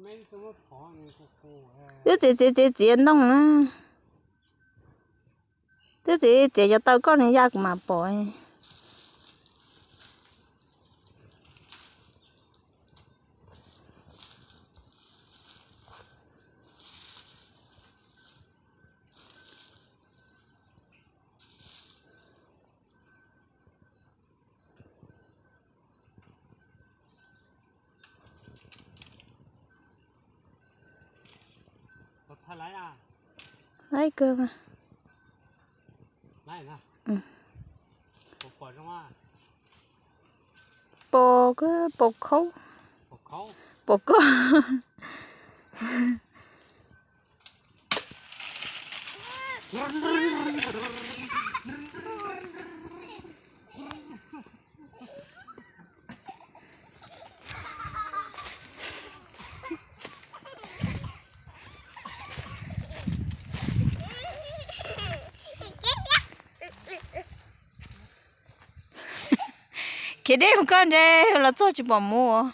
Twb txiav txiav txiav txiav ntoo na. Twb txiav txiav cov taw koj nws ya kuv mam pom. Laib kawg mas. Pos kawg, pos khaub. Pos koj. Khiav deb mus koj ntse, los txog tsis pom mus.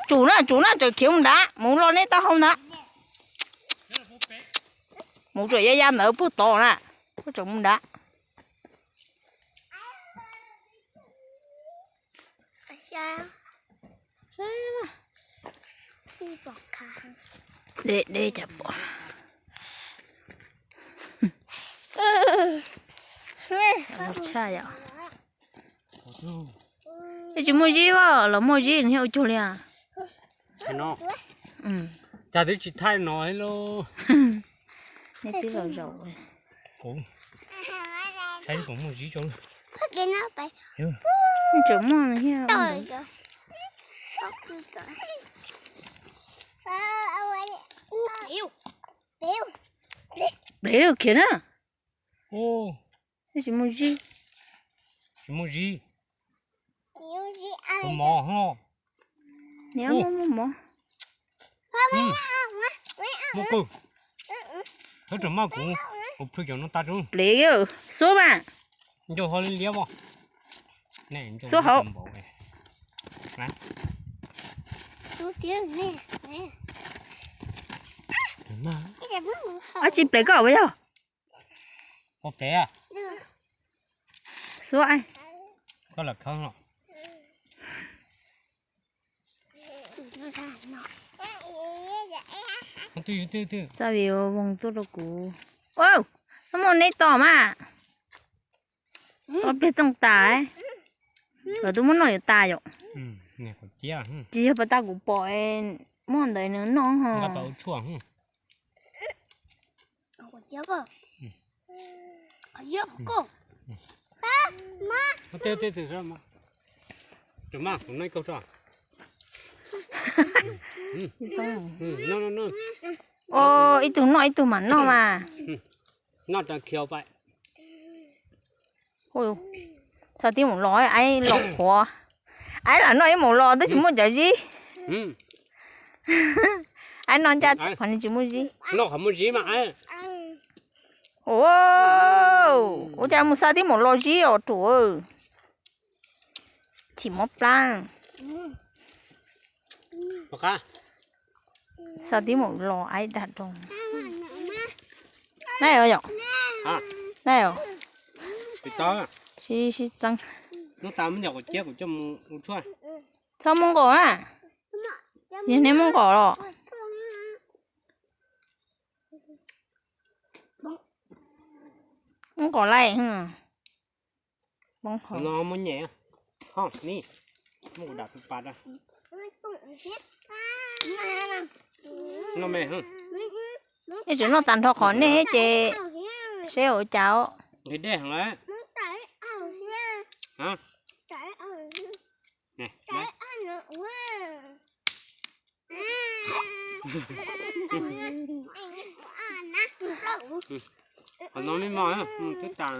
Tsum na, tsum na, tseem khiav mus nrad, mus los neb tau hau ntawd. Mus tseem ya ya ntawd puag tod na, puag tseem mus nrad. Deb deb cas pom. Tshaj yom. Twb tsis muaj zib os, los muaj zib thiab ua cuag li. Cas twb tsis thaij no lauj. Nej twb los zaum. Kuv saib kom muaj zib tso. Tseem muaj thiab. Plev lawm khiav na. Twb tsis muaj zib. Tsis muaj zib. Tus mov ho. Niam muaj muaj mov. Muaj qw. Khaub raws maj kuv, kuv plhws cov no tas tso. Plev xub mas. Nco ho liab liab os. Xub hauv. Ab tsi plev koj ua yog. Ua plev. Xub. Koj lam khawb los. Xav vim voos tuaj rau kuv. Ua, no muaj neb tos mas. Tos pliag txooj tas. Lawv twb muab noj yuav tas yom. Tsis yog pas tas kuv pom muaj ntawd nws noj ho. Ib tug noj ib tug mam noj mas. Xav tib mus los, aib los qhuav. Aib lam noj ib mus los twb tsis muaj cov zib. Aib noj ncaj qhov tsis muaj zib. Ua cas mus xav tib mus los zib os ruam. Chim mob plab. Xav tib mus los aib dag rau. Nai os yom. Nai os. Sib sib txeeb. Txhob muab nqos na. Yog nej muab nqos los. Muab nqos laij. Nej tsuas noj tag nrho qhov nej ces seb ua cas. Qhov no me mos twb tas.